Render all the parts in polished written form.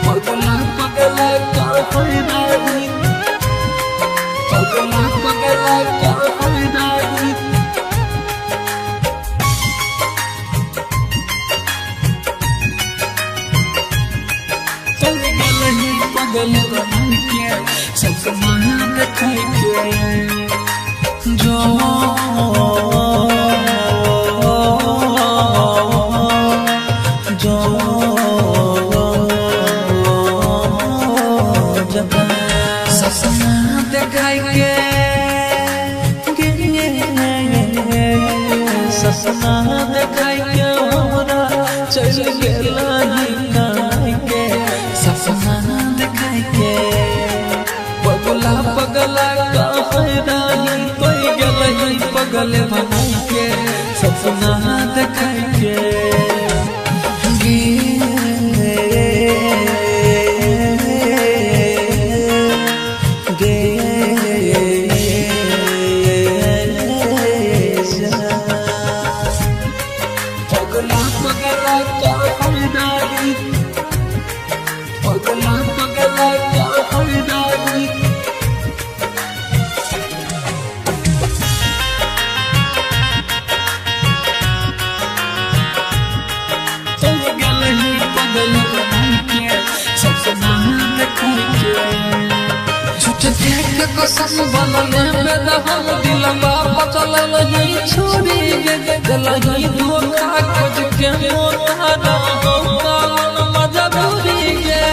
पगला पगला कहै रानी, पगला पगला कहै रानी। चल गेलही पगल बनके सपना देखै के जो जो सपना देखाई के, सपना देखाई के हमरा चल गेलही के सपना देखाई के। पगला पगला कहै रानी, तोय गेलही पगल बनाई के सपना देखाई के। पगला पगला कहै रानी, पगला पगला कहै रानी। चल गेलही पगल बनके सपना देखै के। झूठ देख कसम बनले बेदहम दिलवा बचल नहीं छोड़ी गे, दिलही धोखा खोज के मोता रहो कालन मजबूरी गे।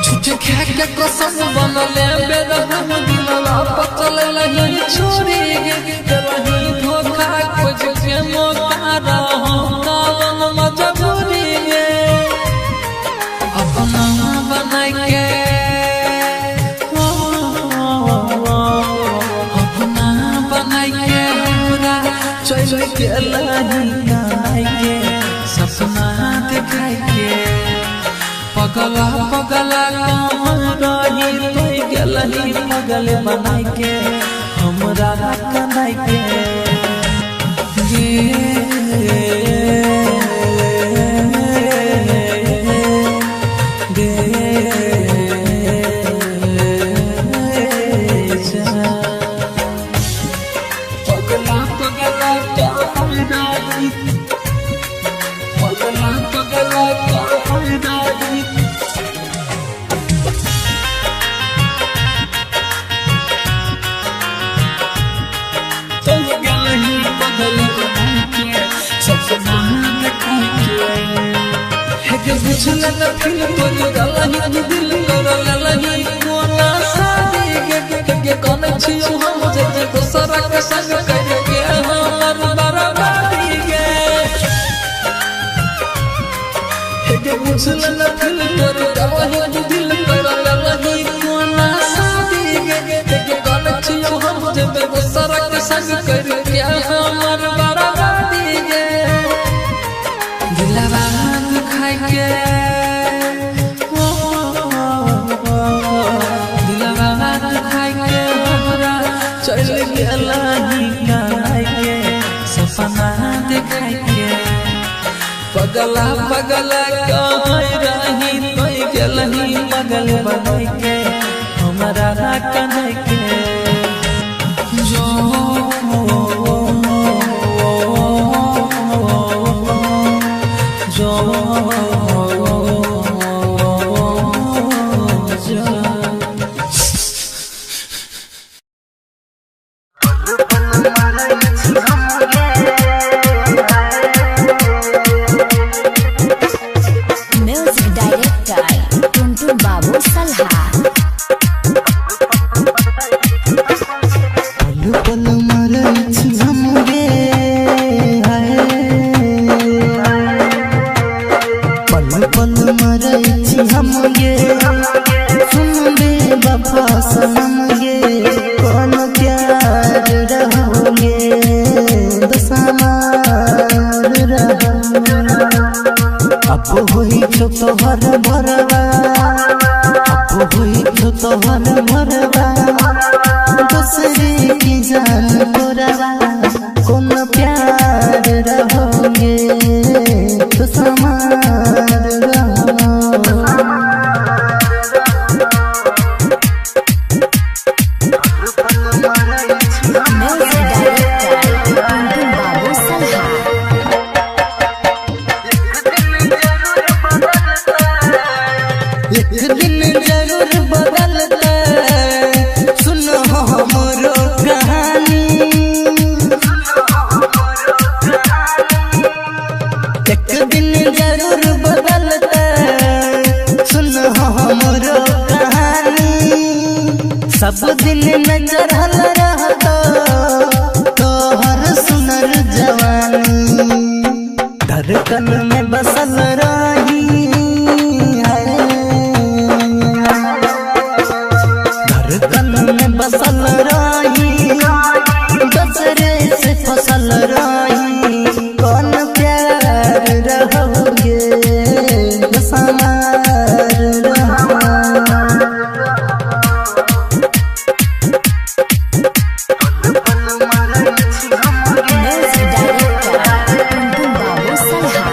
झूठ के कसम बनले बेदहम दिलवा बचल नहीं छोड़ी गे, दिलही धोखा खोज के मोता रहो कालन मजबूरी गे। अपना बनाई के, अपना बनाई के हमरा चल गेलही के सपना देखाई के। पगला पगला कहाँ रही तोय गेलही पगल बनाई के हमरा कनाई के। पगला पगला कहै रानी, पगला पगला कहै रानी। चल गेलही पगल बनके सपना देखै के। हे के बुझल न फिर तोर गलही दिल कर ललही कोना शादी के, के कोन छियौ हम जे दोसर के संग कर के हमर बर्बादी गे। हे के बुझल न फिर तोर गलही दिल कर ललही कोना शादी के, के कोन छियौ हम जे दोसर के संग कर के हमर बर्बादी गे। दिलवा दुखाई के, दिलवा दुखाई के हमरा चल गेलही के सपना देखाई के। पगला पगला कहै रही तोय गेलही पगल बनाई के हमरा कनाई के। जो जो जो म्यूजिक डायरेक्टर टुनटुन बाबू सलहा। पल पल मरै छी हम गे, हाय। पल पल मरै छी हम गे, सुन बे वफा सनम गे, कौन प्यार रहोगे दसमार रहो। अब होई छो तोहर भरवा, अब होई छो छो तोहर भरवा दूसरे की जान तोरवा कौन प्यार रहोगे तो समार रहो। म्यूजिक डायरेक्टर टुनटुन बाबू सलहा। एक दिन जरूर बदलता सुन हमरो कहानी। एक दिन जरूर बदलता सुन हमरो कहानी। सब दिन नजर रहता तोहर सुनर जवानी। धड़कन में बसल रही है, धड़कन में बसल रही, दसरे से फसल रही। कौन प्यार रहोगे समार रहो। म्यूजिक डायरेक्टर टुनटुन बाबू सलहा।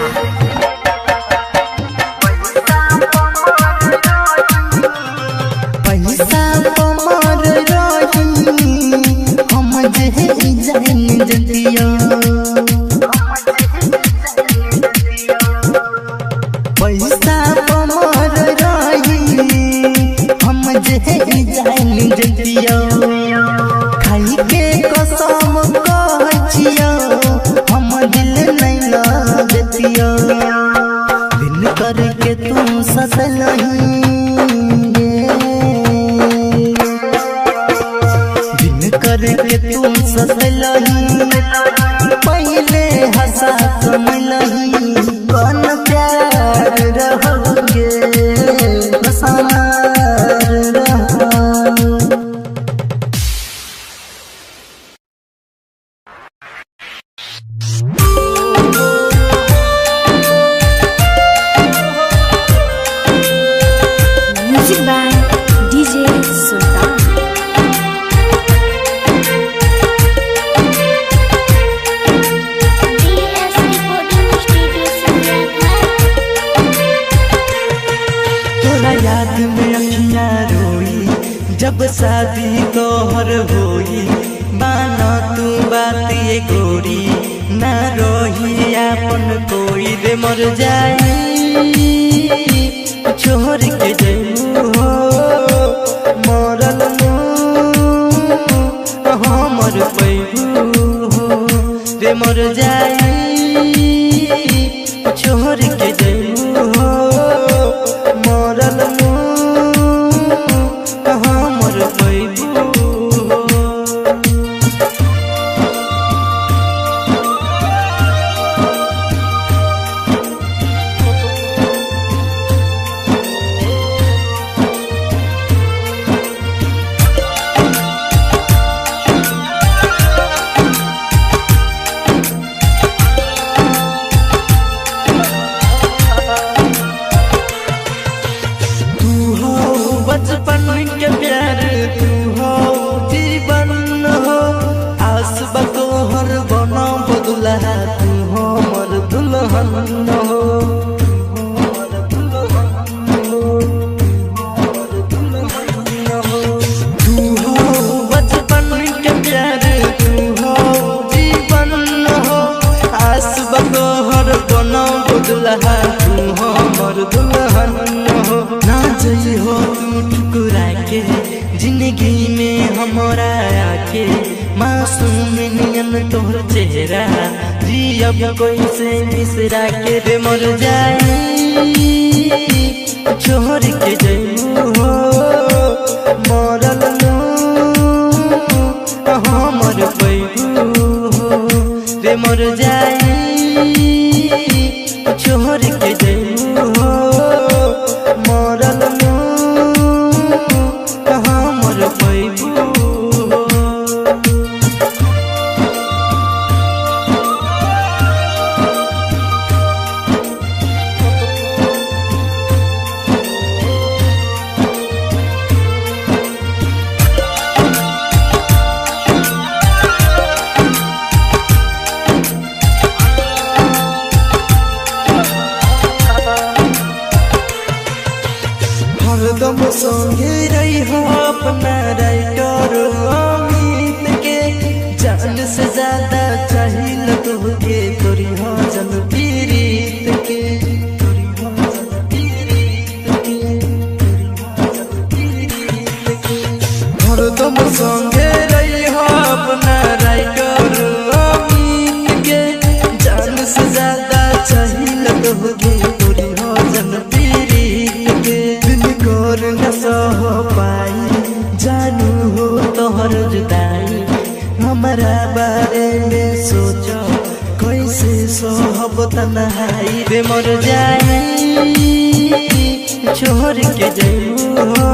पैसा कमर रही हम जे जान जतियो। पैसा कमर रही हम जे जान जतियो। खाई के कसम कहै छियो हम दिल नहीं लगतियो। दिन करके तू सतलही, दिन करके तू सतलही, पहले हंसा कमलही। कौन प्यार रहोगे समार रहो। Music by DJ Sultan. DS recording studio Sandhya. तोरा याद में अखियाँ रोई जब शादी तोहर होई। माना तू बात ये गोरी ना रोही आपन कोई रे मर जाई छोड़ के जइबू हो मरल हमर पैबू हो रे मर जाई छोड़ के जइबू हो मरल हमर पैबू हो। तू हो बचपन के प्यार, तू हो जीवन हो। आस बतोहर बना बदुल्हा, तू हो मोर दुल्हन हो। तू हो बचपन के प्यार, तू हो जीवन हो। आस बतोहर बना बदुल्हा, तू हो मोर दुल्हन हो। ना जई हो तू ठुकरा के जिंदगी में हमारा आके। मासूम नियन तोहर चेहरा जियब कैसे मिसरा के रे मर जाई छोड़ के जइबू हो मरल हमर पैबू हो रे मर जाई छोड़ के जइबू हो मरल हमर पैबू हो। संगे रही हो अपना राइटर अमित के, जान से ज्यादा चाहिए तुहके तोरी हो जन पीरीत के, तोरी हो जन पीरीत के, तोरी हो जन पीरीत के। हरदम संगे रही हो अपना राइटर अमित के, जान से ज्यादा चाहिए तुहके तोरी हो जन पीरीत के। दिल कर न सह पाई जानू हो तोहर जुदाई, हमारा बारे में सोचो कैसे सहब तन्हाई। रे मर जाई छोड़ के जइबू हो,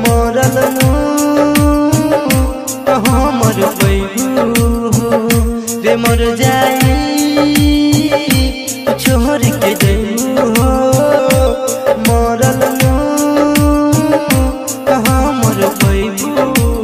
मरल हमर पैबू हो। रे मर जाई छोड़ के जइबू हो, मरल हमर पैबू हो।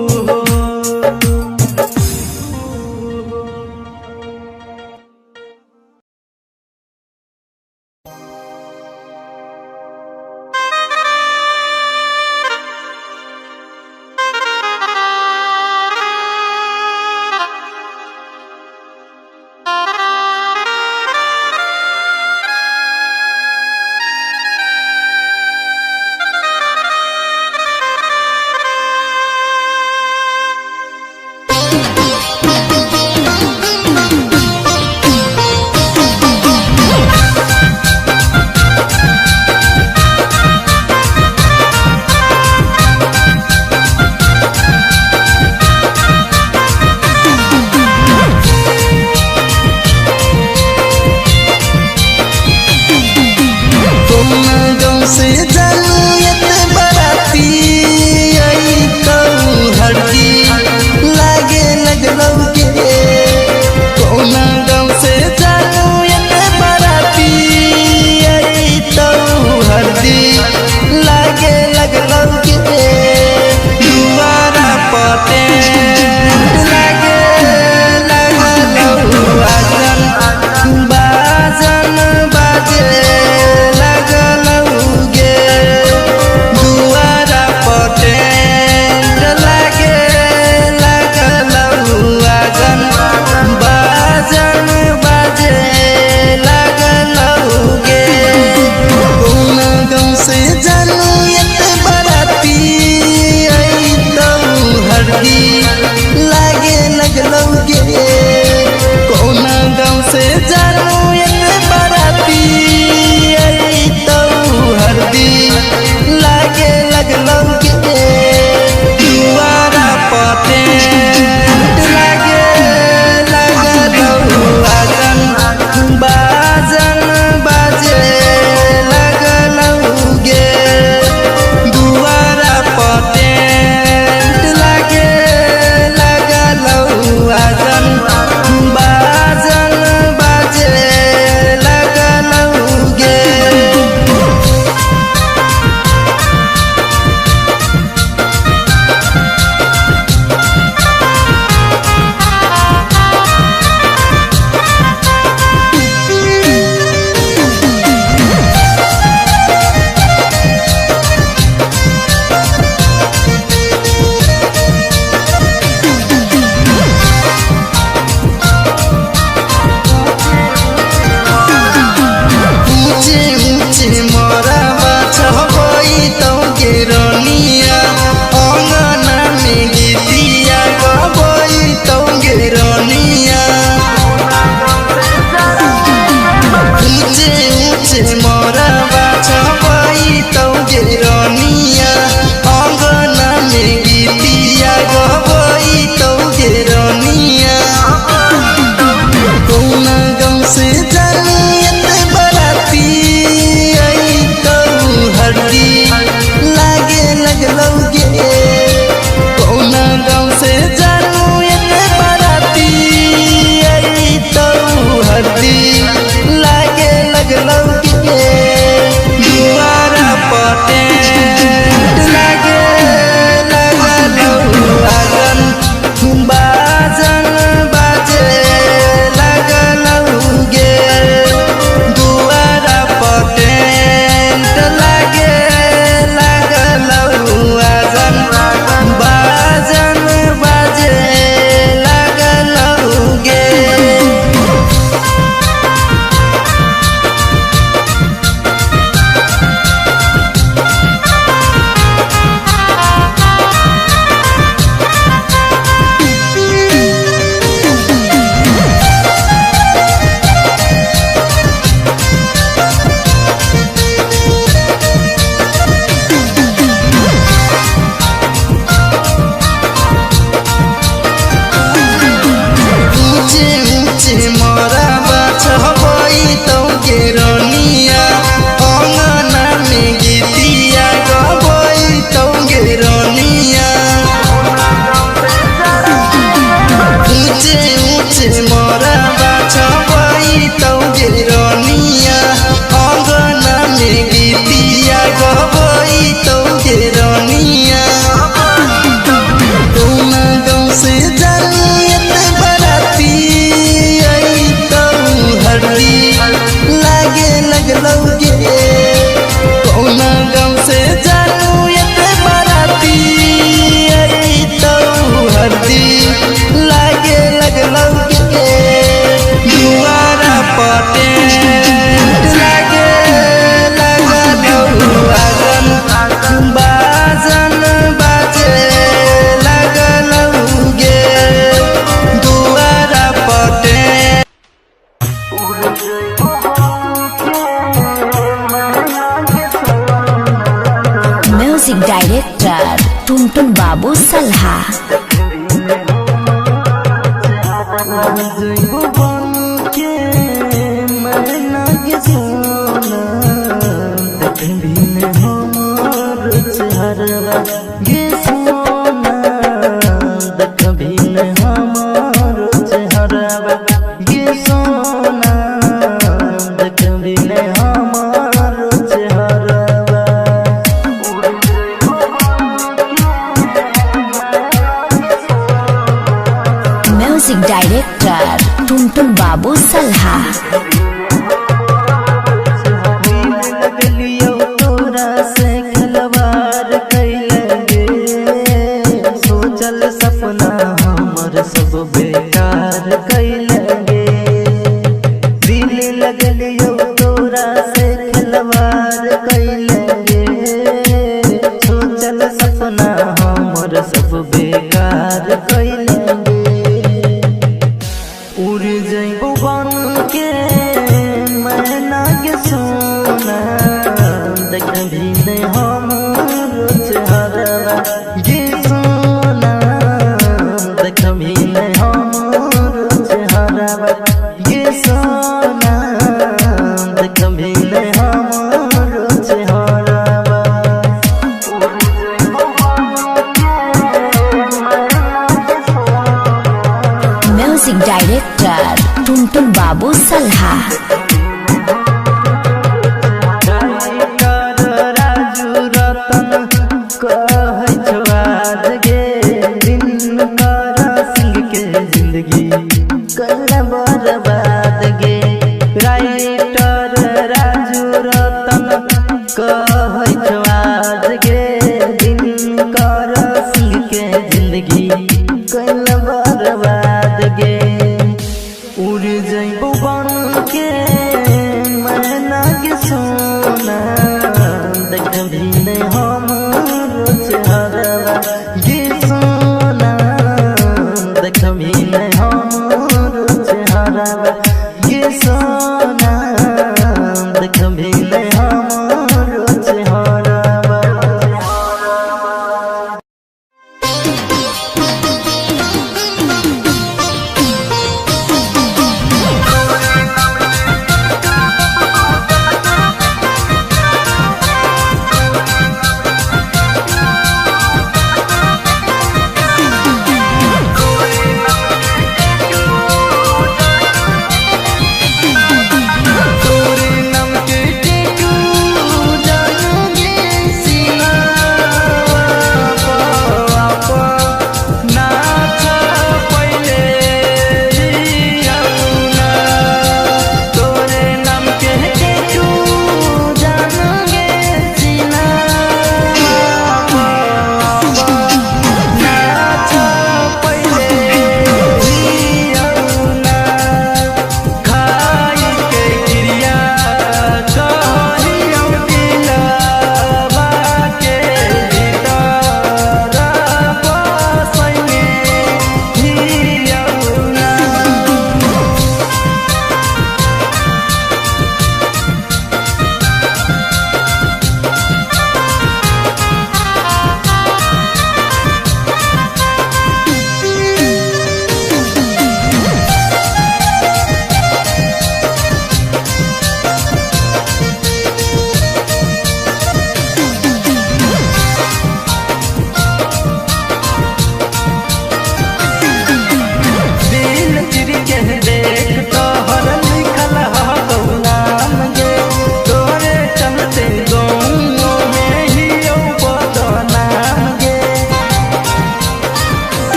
Director Tuntun Babu Salha. जइबो बन के मैना के सोना, देखबी ने हमर चेहरवा गे सोना, देखबी ने हमर चेहरवा गे सोना, देखबी ने हमर चेहरवा। Music Director Tuntun Babu Salha. दिल लगलियौ तोरा से खिलवाड़ कैलगे, सोचल सपना हमर सब बेकार कैलगे। दिल लगलियौ तोरा से खिलवाड़ कैलगे, सोचल सपना हमर सब बेकार कैलगे। उड़ जइबो बन के मैना के सोना, देखबी ने हमर चेहरवा गे सोना, देखबी ने हमर चेहरवा गे सोना, देखबी ने हमर चेहरवा। Music Director Tuntun Babu Salha. Writer Raju Ratan कहै छौ आज गे, दिनकर सिंह के जिंदगी कैला बर्बाद गे। राइटर राजू रतन कहै छौ आज गे, दिनकर सिंह के जिंदगी कैला बर्बाद गे। उड़ जइबो बन के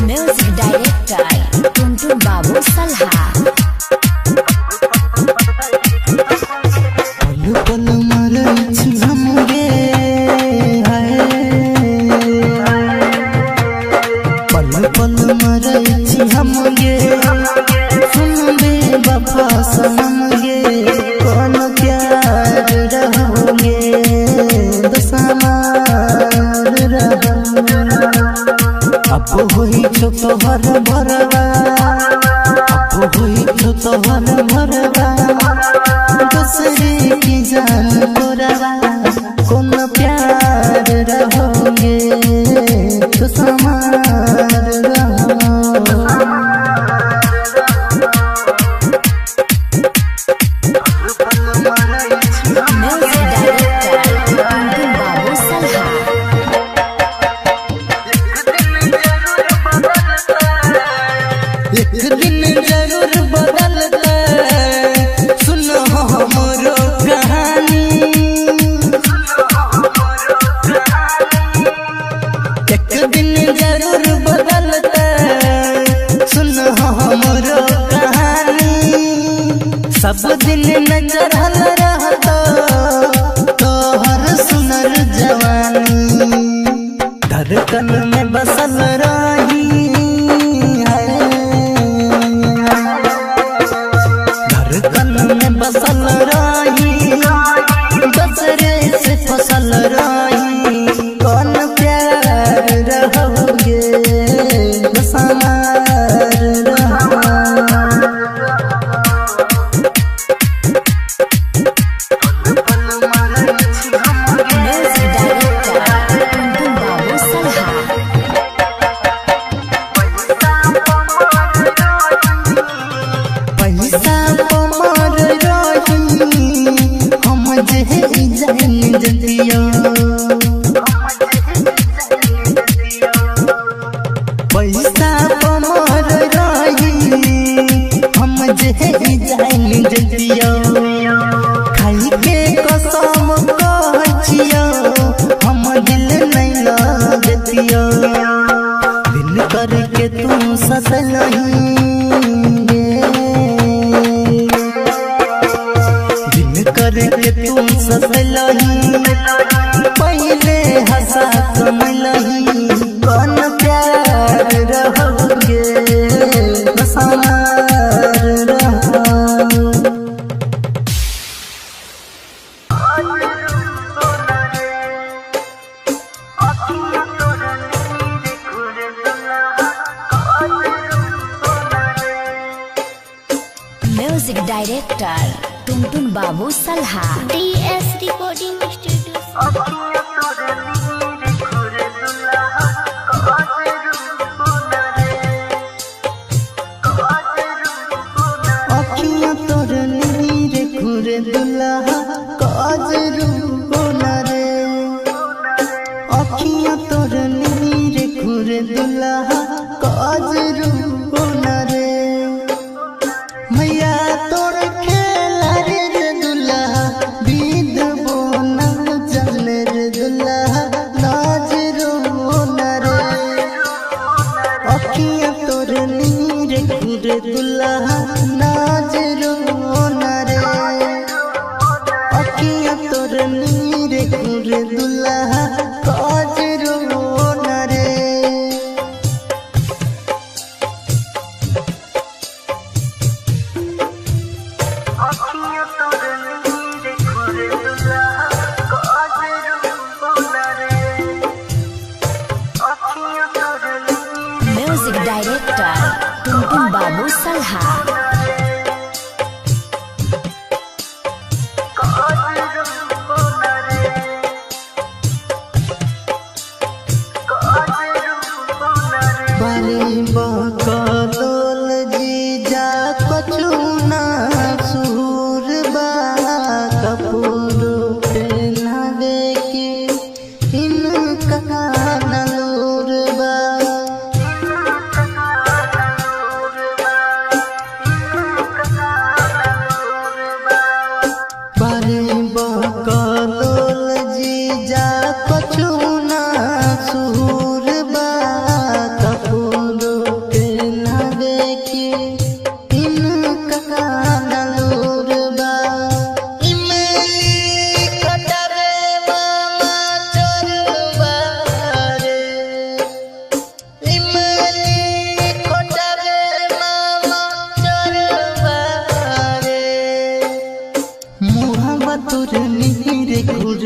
म्यूजिक डायरेक्टर टुनटुन बाबू सलहा। पल पल मरै छी हम गे, हाय। पल पल मरै छी हम गे, सुन बे वफा सनम गे, कौन प्यार रहोगे दसमार रहो। अब होई छो तोहर भरवा, अब होई छो तोहर भरवा, दूसरे की जान तोरवा, कौन प्यार रहोगे तो समार रहो। म्यूजिक डायरेक्टर टुनटुन बाबू सलहा। एक दिन जरूर बदलता, सुनो हमरो कहानी। एक दिन जरूर बदलता, सुनो हमरो कहानी। सब दिन नजर हल रहता तोहर सुनर जवानी, धड़कन में बसल रही है, धड़कन में बसल रही, बसरे से फसल रही, कौन प्यार रहोगे बसमार रहो। म्यूजिक डायरेक्टर टुनटुन बाबू सलहा। पैसा पमर रही हम जे जान जतियो, पैसा पमर रही हम जे जान जतियो, खाई के कसम कहै छियो हम दिल नहीं लगतियो, दिन करके तू सतलही गे, दिन करके तू सतलही, पहले हंसा कमलही, कौन प्यार रहोगे बसमार रहो। म्यूजिक डायरेक्टर टुनटुन बाबू सलहा। DS recording studio. अखियाँ तोर नीर खुर दुल्हा काजरू बोना रे, अखियाँ तोर नीर खुर दुल्हा काजरू बोना रे, मैया तोर खेला रे दुल्हा बीद बोना चल रे दुल्हा नाजरू बोना रे, अखियाँ तोर नीर खुर दुल्हा नाजरू रे, अखियाँ तोर नीर खुर दुल्हा काजरू रे। म्यूजिक डायरेक्टर टुनटुन बाबू सलहा। बारी बकलोल जीजा कछु ना सुर बा, कपूर पहनावे के इनका नूर बा।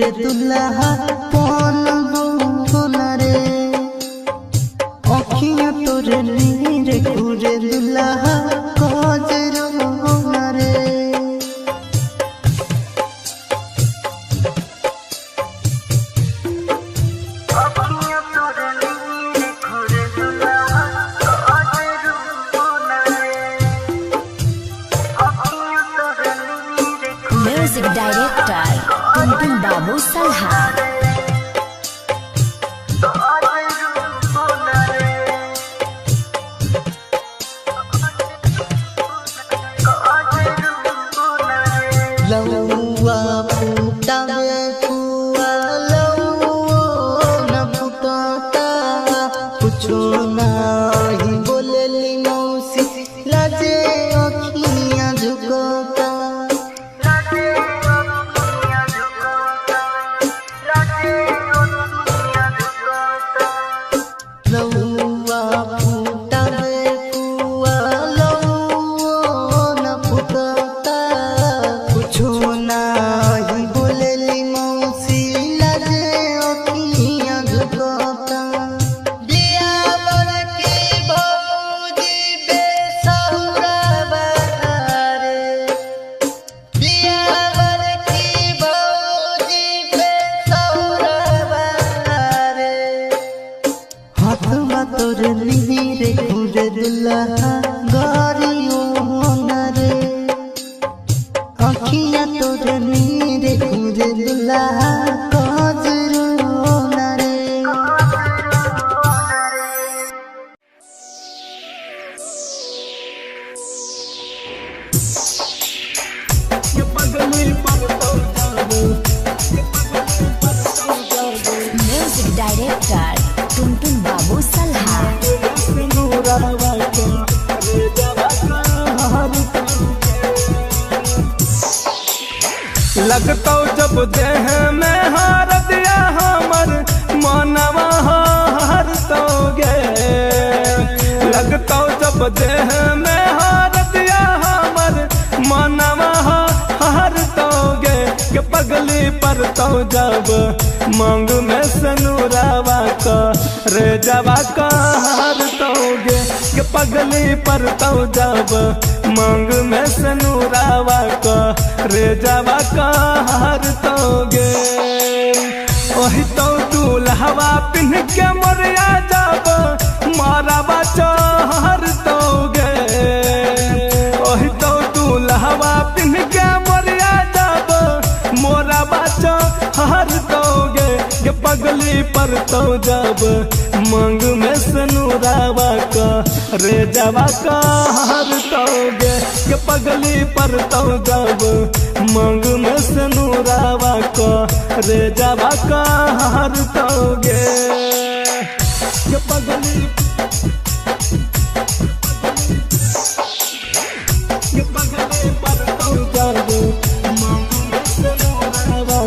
खुरे दुल्हा पन बोना रे अखियां तोरे नीर खुरे दुल्हा कजरो रे। म्यूजिक डायरेक्टर टुनटुन बाबू सलहा। लौआ फूटावे कुआ लौआ न फूटता कुछो नाही बोलली मौसी लाजे अखियां झुकता। लौआ फूटावे कुआ लौआ न फूटता कुछो नाही बोलली मौसी लाजे अखियां झुकता। बियावर के भौजी बेसहुरा रे बियावर की भौजी बेसहुरा रे हाथवा तोर नीर खुरे दुल्हा गारियो न रे अखियां तोर नीर खुरे दुल्हा कजरो न रे। म्यूजिक डायरेक्टर टुनटुन बाबू सलहा। लगतो जब देह में हार दिया हमर मनवा हार तो गे। लगतो जब देह में हार दिया हमर मनवा हार तो गे के पगली पर तो जब मांग में सनुरावा का रे जवा का हार तो गे के पगली पर तो जब मांग में सनुरावा का रे जवा का हार तो गे। ओही तो दूल्हवा पिन्ह के मोरिया जब मारावा चहर तो गे। ओही तो दूल्हवा पिन्ह के मोरिया जब मोरावा चहर तो गे के पगली पर तो जब मांग में सनुरावा का रे जवा का हार तो गे के पगली पर तो जब मांग में सनुरावा का रे जवा का हार तो गे के पगली पर तो जब मांग में सनुरावा।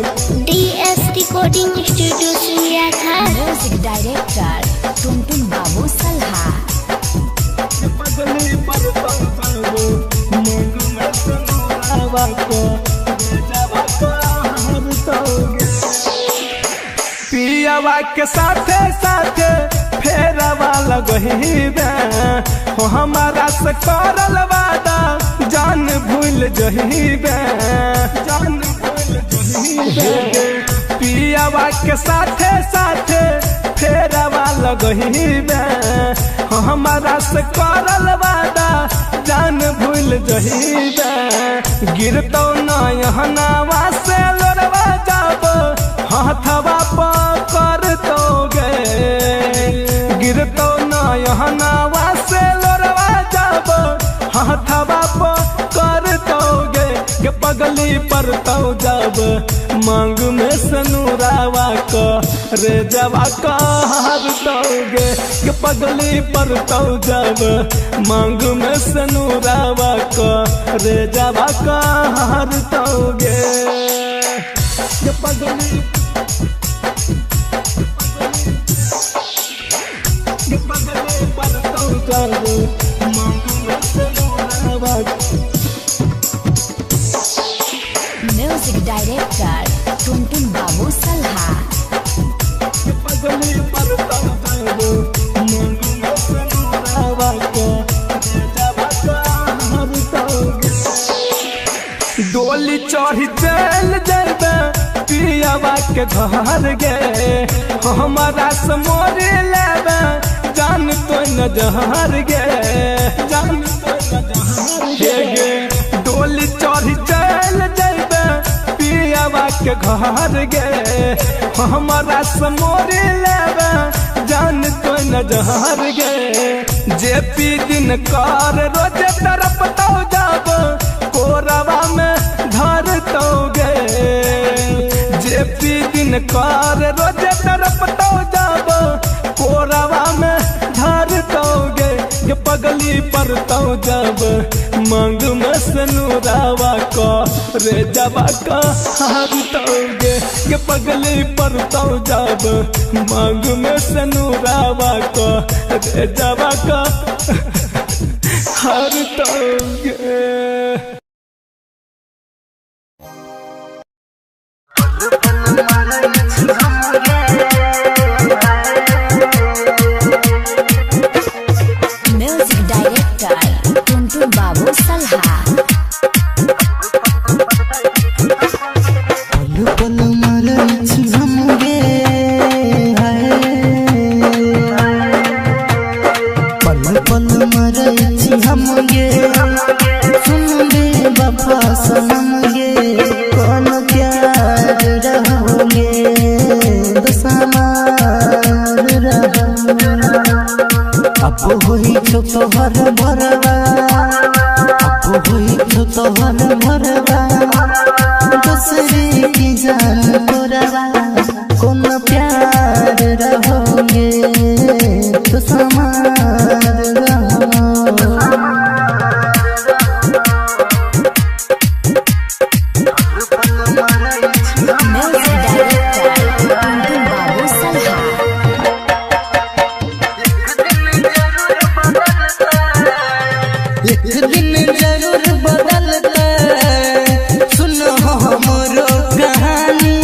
DS recording studio Singhiaghat. Music director Tuntun Babu Salha. पगली पर तो जब मांग में सनुरावा का रे जवा का हार तो गे। पियावा के साथे साथे फेरवा लगहिबे हो हमारा से करल वादा जान भूल जहिबे जान भूल जहिबे। पियावा के साथे साथे फेरवा लगहिबे हो हमारा से करल वादा जान भूल जहिबे। गिरतो नयनवा से लोरवा जाब हाथवा पकड़ तो गे। गिरतो नयनवा से लोरवा जाब हाथवा पकड़ तो गे के पगली पर तो जब मांग में सनुरावा का रे जवा का हार तो गे के पगली पर तो जब मांग में सनुरावा का रे जवा का हार तो गे के पगली पर तो जब मांग में सनुरावा। म्यूजिक डायरेक्टर टुनटुन बाबू। पियावा के घर गे, हमारा समोर लेबे जान तो न जहर गे, जान तो न जहर गे। डोली चढ़ी चल जैबे पियावा के घर गे, हमारा समोर लेबे जान तो न जहर गे। जे पी दिन कर रोज तरफ तो जाब कोरवा में धर तो गे, जे पी दिन कर रोज तरफ तो जाब कोरवा में धर तो गे। पगली पर तो जब मांग में सनुरावा को रे जबा का हार तो गे, पगली पर तो जब मांग में सनुरावा को रे जबा का हार तो गे। म्यूजिक डायरेक्टर टुनटुन बाबू सलहा। पल पल मरै छी हम गे, पल पल मरै छी हम गे, सुन बे वफा सनम गे, कौन प्यार रहोगे दसमार रहो। अब होई छौ तोहर भरवा, अब होई छौ तोहर भरवा, दूसरे की जान तोरवा, कौन प्यार रहोगे तो समार रहो। म्यूजिक डायरेक्टर टुनटुन बाबू सलहा। एक दिन जरूर बदलता, सुनो हमरो कहानी,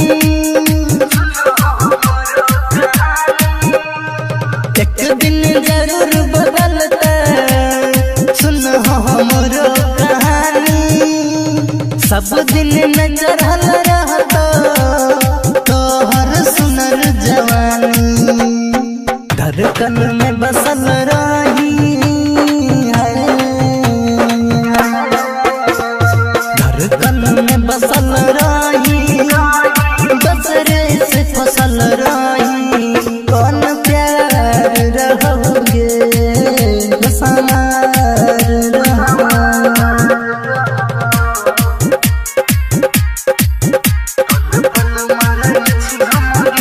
एक दिन जरूर बदलता, सुनो हमरो कहानी, सब दिन न चढ़ल रहता तोहर सुनर जवानी, धड़कन में बसल रही, धड़कन में बसल रही, बसरे से फसल रही, कौन प्यार रहोगे बसमार रहो।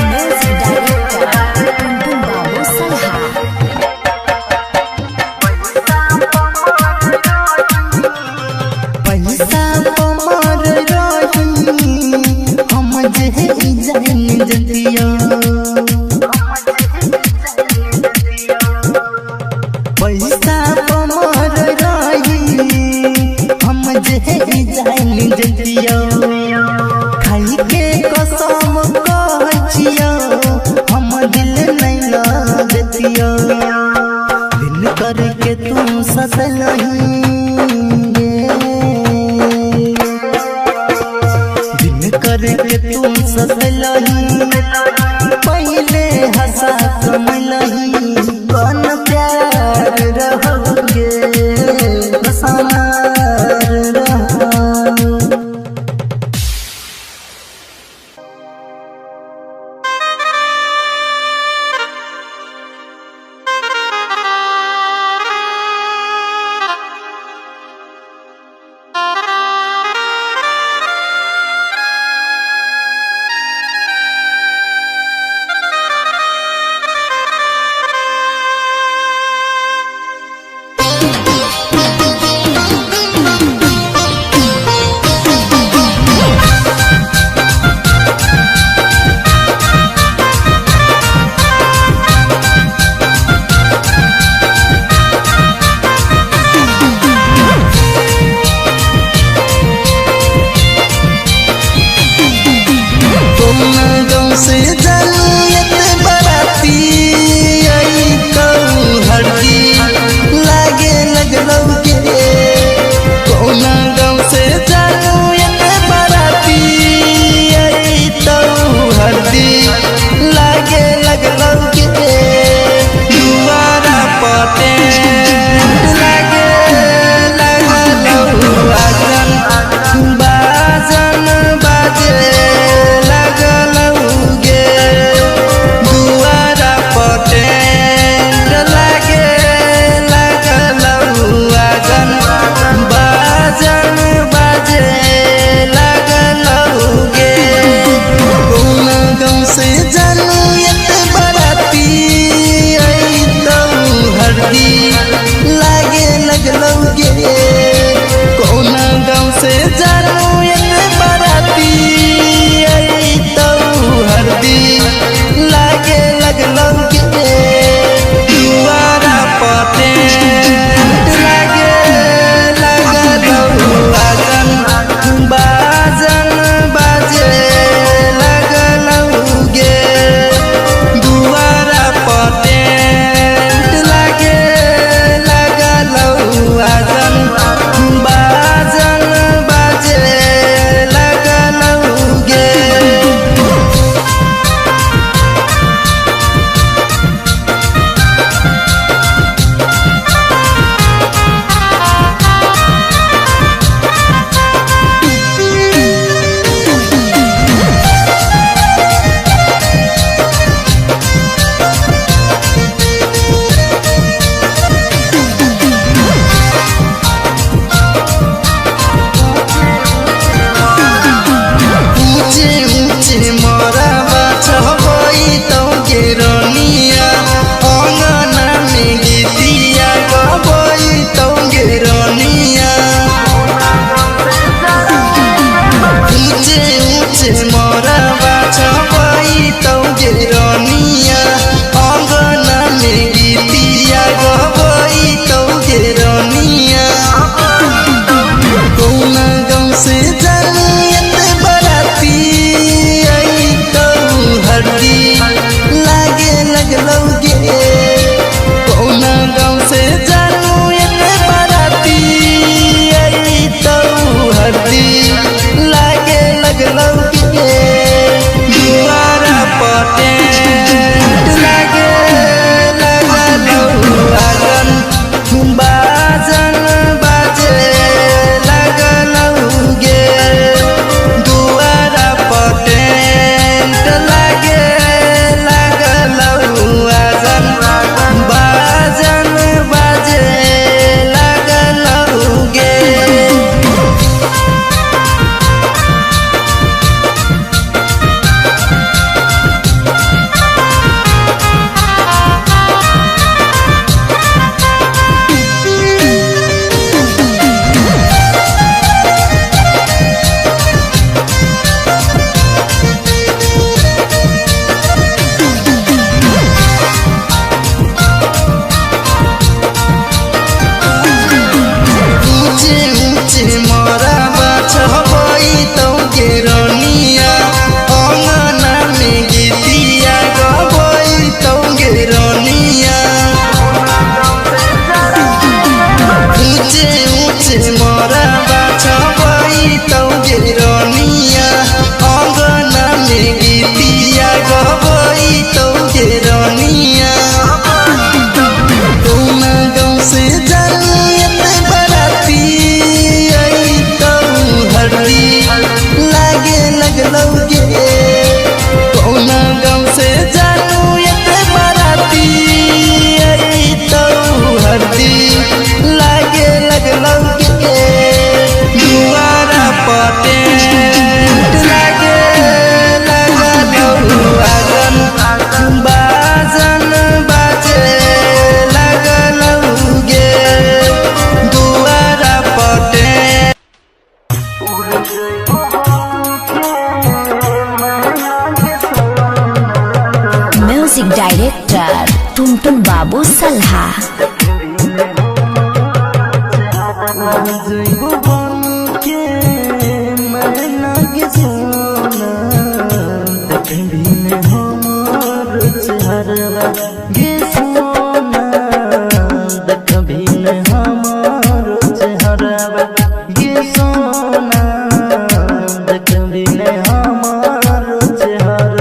म्यूजिक डायरेक्टर टुनटुन बाबू सलहा। पैसा कमर रही हम जे जान जतियो, पैसा कमर रही हम जे जान जतियो, खाई के कसम कहै छियो हम दिल नहीं लगतियो, दिल करके तू सतलही गे, दिल करके तू सतलही, पहले हंसा कमलही, कौन प्यार रहोगे बसमार रहो। से जलियत बराती आई तो हरदी लागे लगलौ के, कौना गाँव से जलियत बराती आई तो डायरेक्टर टुनटुन बाबू सलहा। जइबो बन के मैना के सोना, देखबी ने हमर चेहरवा गे सोना, देखबी ने हमर चेहरवा गे सोना, देखबी ने हमर चेहरवा।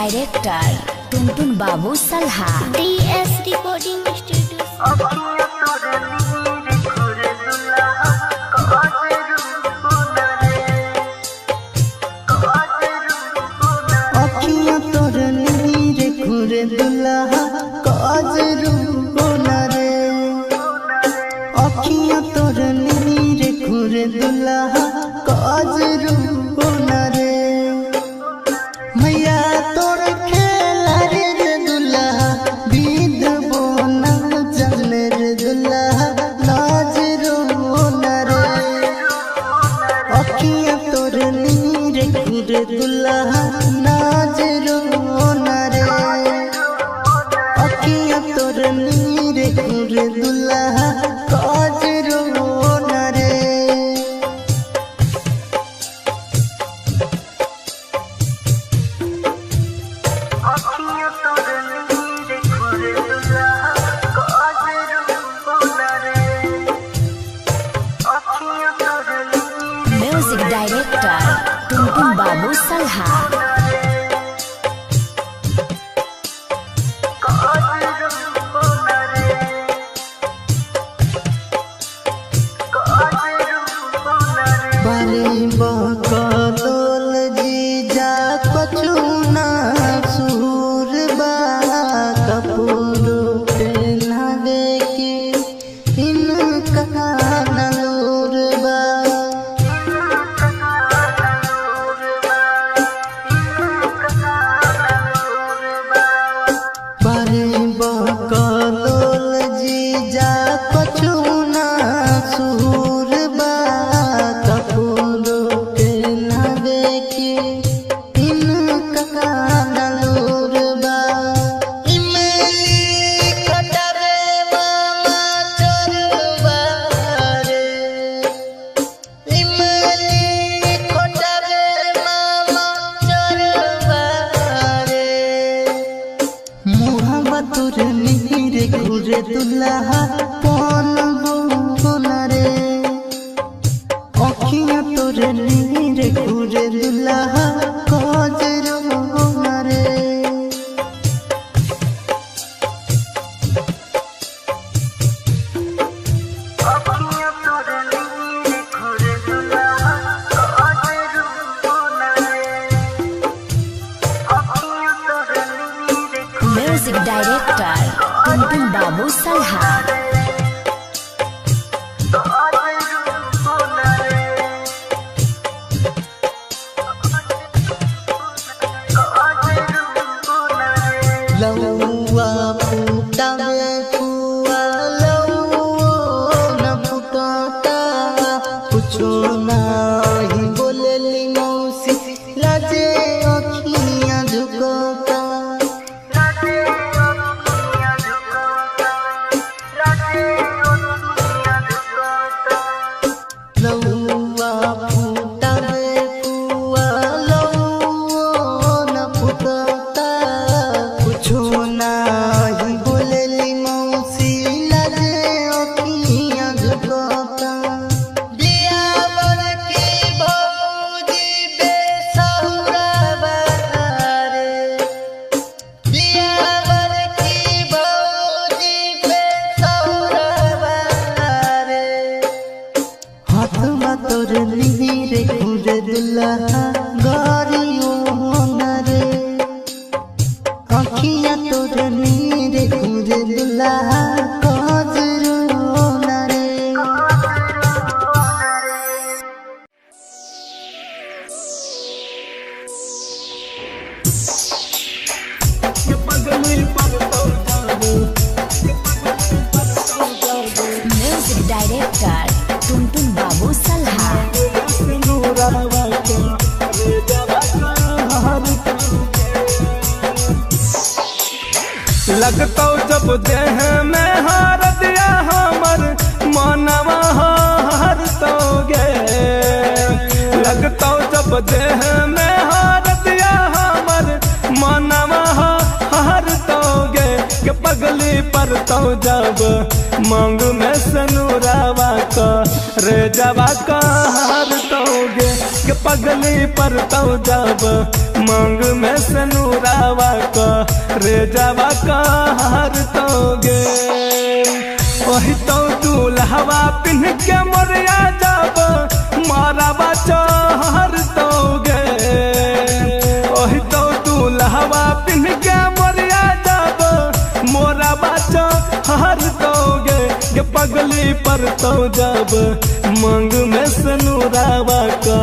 डायरेक्टर टुनटुन बाबू सलहा। DS recording studio. अखियां तोर नीर घुरे दुल्हा काजरू बोना रे। अखियां तोर नीर घुरे दुल्हा काजरू बोना रे। मैया तोर खेला रे दुल्हा बीद बोना जाने रे दुल्हा नाजरू बोना रे। अखियां तोर नीर घुरे दुल्हा नाजरू बोना रे। अखियां तोर नीर घुरे दुल्हा काजरू बोना रे। म्यूजिक डायरेक्टर टुनटुन बाबू सलहा। बारे बकलोल जीजा कछु ना सुर बा कपूर पहनावे के इनका नूर बा। बारे बकलोल जीजा कछु ना सुर बा कपूर पहनावे के इनका नूर बा। इमली खटावे मामा चोरबा रे। इमली खटावे मामा चोरबा रे। मुहावा तोर नीर घुरे दुल्हा पन बोना रे। अखियां तोर नीर घुरे दुल्हा काजरू बोना रे। म्यूजिक डायरेक्टर टुनटुन बाबू सलहा। लौआ फूटावे फुआ लौओ न फुटाता कुछो नाही बोलली मौसी लाजे अखियां झुकता। लौआ फूटावे फुआ लौओ न फुटाता कुछो नाही बोलली मौसी लाजे अखियां झुकता। बियावर की भौजी बेसहुरा रे। बियावर की भौजी बेसहुरा रे। हाथवा तोर नीर घुरे दुल्हा गारियो ना रे। अखियां तोर नीर घुरे दुल्हा काजरू ना रे। म्यूजिक डायरेक्टर टुनटुन बाबू सलहा। लगतौ जब देह में हार दिया हमर मनवा हार तो गे। लगतौ जब देह में हार दिया हमर मनवा हार तो गे। के पगली पर तो जब मांग में सनुरावा का रे जवा का हार तो गे। के पगली पर तो जब मांग में सनूरावा का रे जावा का हर तो गे। ओही तो दूल्हवा पिन्ह के मोरिया जाब मारावा चहर तो गे। ओही तो दूल्हवा पिन्ह के मोरिया जाब मोरावा चहर तो गे। पगली पर तो जब मांग में सनूरावा का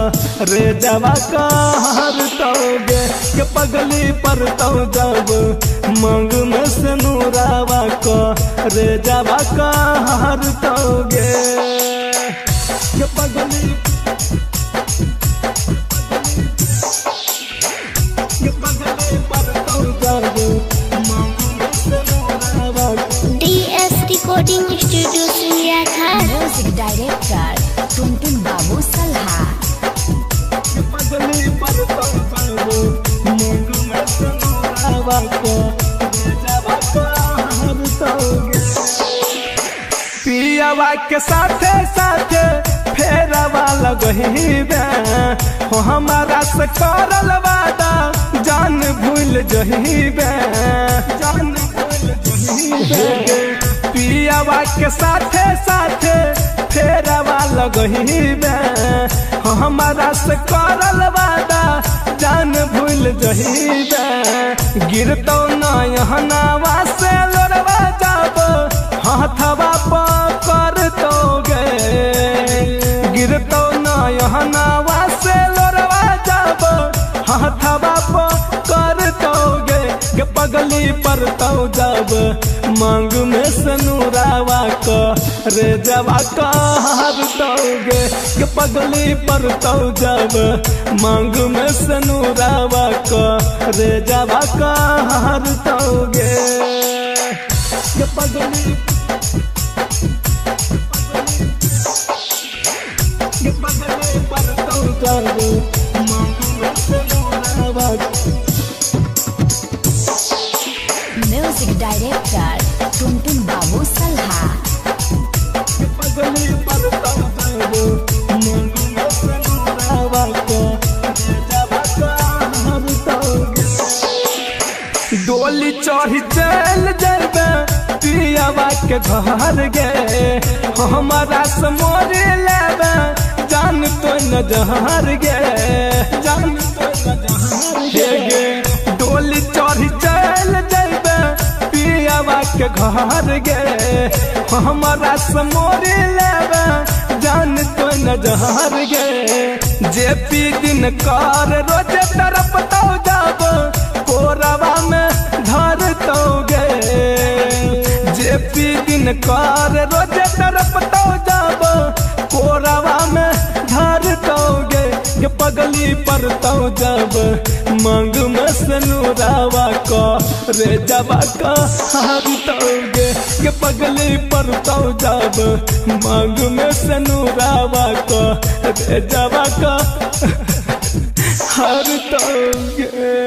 रे जावा का हर तो गे। पगली पर तो जब मांग में सनूरावा का रे जावा का हर तो गे। पगली पगली पर तो जब मांग में सनूरावा। DS recording studio Singhiya music director Tuntun Babu Salha. पगली पर तो जब मांग में सनूरावा का रे जावा का हर तो गे। पियावा के साथे साथे फेरवा लगहिबे हो हमारा से करल वादा जान भूल जहिबे जान भूल जहिबे। पियावा के साथे साथे फेरवा लगहिबे हो हमारा से करल वादा जान भूल जहिबे। गिरतो नयनवा से लोरवा जाब हाथवा पकड़ तो गे। गिरतो नयनवा से लोरवा जाब हाथवा पकड़ तो गे। पगली पर तो जब मांग में सनूरावा का रे जावा का हर तो गे। पगली पर तो जब मांग में सनूरावा का रे जावा का हर तो गे। पगली पगली पर तो जब मांग में सनूरावा। म्यूजिक डायरेक्टर टुनटुन बाबू सलहा। पगली पर तो जब मांग में सनूरावा का रे जावा का हर तो गे। डोली चढ़ी चल जैबे पियावा के घर गे हमारा से मोरे लेबे जान तो न जहर गे जान तो न जहर गे। डोली चढ़ी चल जैबे पियावा के घर गे हमारा से मोरे लेबे जान तो न जहर गे। जे पी दिन कर रोज तरफ तो जाब कोरवा में धर तो गे। जे पी दिन कर रोज तरफ तो जाब कोरवा में धर तो गे। पगली पर तो जब मांग में सनूरावा का रे जावा का हर तो गे। पगली पर तो जब मांग में सनूरावा का रे जावा का हर तो गे।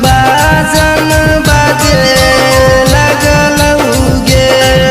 बाजन बाजे लगलौ गे।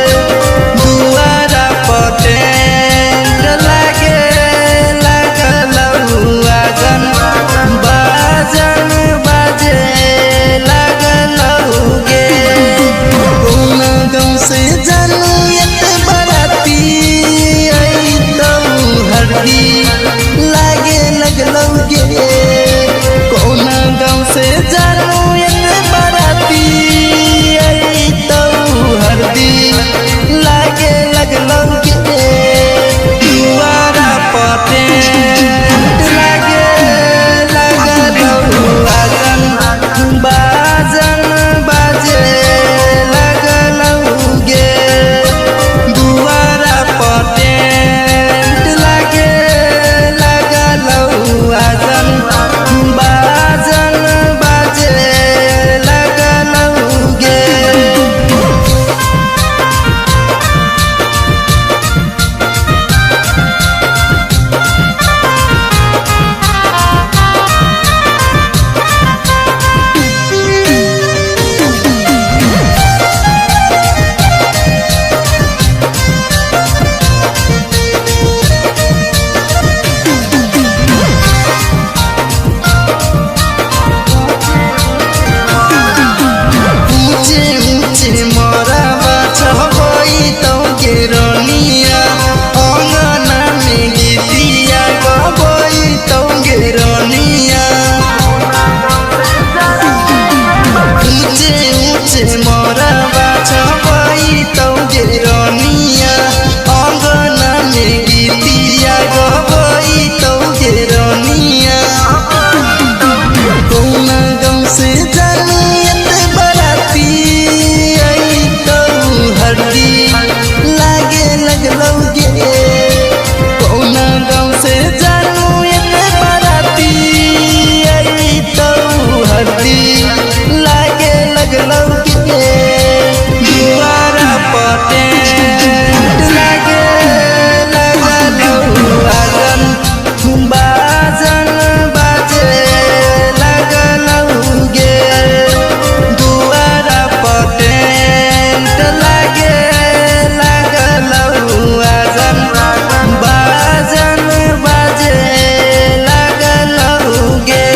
मोरबा छबई तौ गे रनिया अंगना में गीतिया गबई तौ गे रनिया। कौना गाँव से जानियत बराती आई तौ हरदी लागे लगलौ गे। कौना गाँव से जानियत बराती आई तौ हरदी लागे लगलौ गे। दुआरा पटे लागे लगलौ आगन बाजन बाजे लगलौ गे। दुआरा पटेंट लागे लगलौ आजन बाजन बाजे लगलौ गे।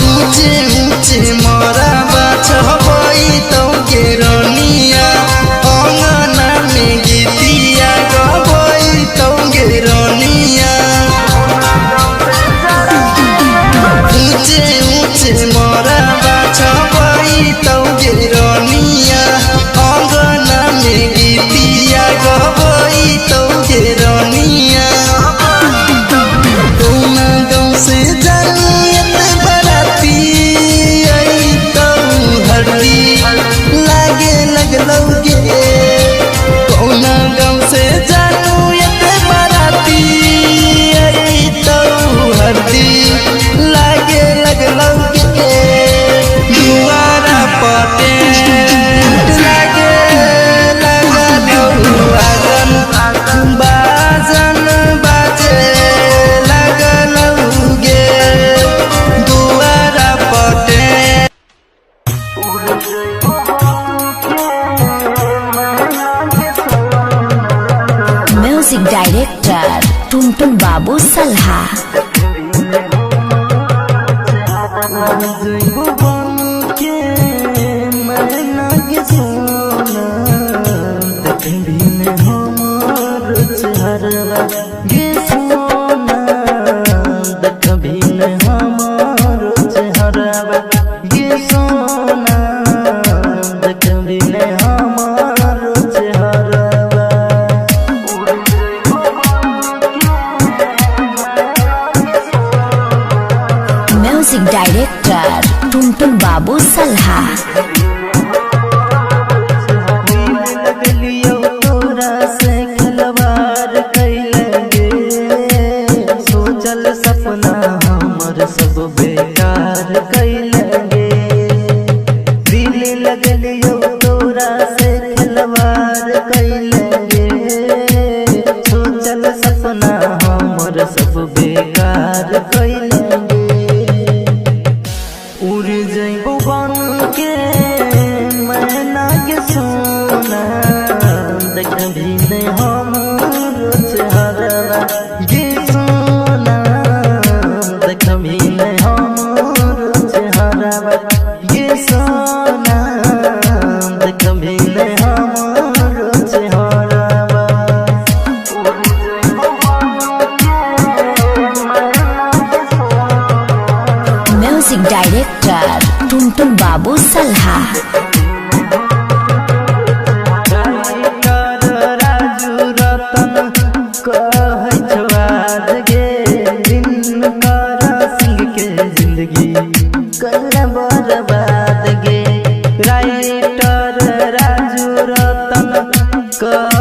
ऊँचे ऊँचे मोरबा छबई तौ गे रनिया अंगना में गीतिया गबई तौ गे रनिया। ऊँचे ऊँचे मोरबा छबई तौ गे रनिया अंगना में गीतिया गबई तौ गे रनिया। कौना गाँव से जानियत बराती आई तौ हरदी लागे लगलौ गे। कौना गाँव से जानियत बराती आई तौ हरदी लागे लगलौ गे। दुआरा पटेंट लागे लगलौ आगन बाजन बाजे लगलौ गे। दुआरा पटेंट म्यूजिक डायरेक्टर टुनटुन बाबू सलहा। जइबो बन के मैना के सोना देखबी ने हमर चेहरवा गे सोना देखबी ने हमर चेहरवा गे सोना देखबी ने हमर चेहरवा। म्यूजिक डायरेक्टर टुनटुन बाबू सलहा। लगलियौ तोरा से खिलवाड़ कैले गे सोचल सपना हमर सब बेकार कैले गे। दिल लगलियौ तोरा से खिलवाड़ कैले गे सोचल सपना हमर सब बेकार कैले गे। उड़ जइबो बन के मैना के सोना देखबी ने हमर चेहरवा गे सोना देखबी ने हमर चेहरवा गे सोना देखबी ने हमर चेहरवा। म्यूजिक डायरेक्टर टुनटुन बाबू सलहा। राइटर राजू रतन कहै छौ आज गे दिनकर सिंह के जिंदगी कैला बर्बाद गे। राइटर राजू रतन कह